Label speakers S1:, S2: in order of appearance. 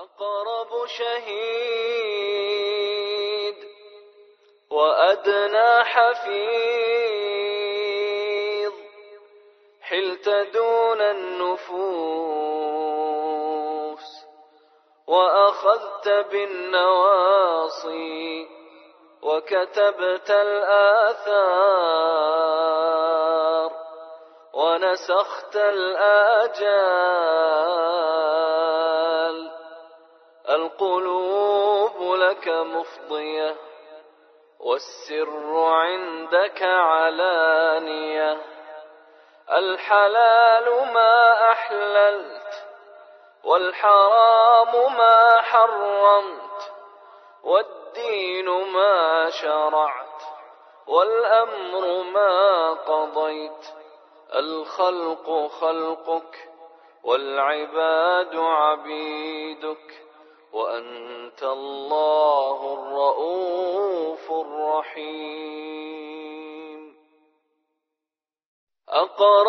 S1: أقرب شهيد وأدنى حفيظ، حلت دون النفوس وأخذت بالنواصي وكتبت الآثار ونسخت الآجال. القلوب لك مفضية والسر عندك علانية. الحلال ما أحللت والحرام ما حرمت والدين ما شرعت والأمر ما قضيت. الخلق خلقك والعباد عبيدك وأنت الله الرؤوف الرحيم. أقرأ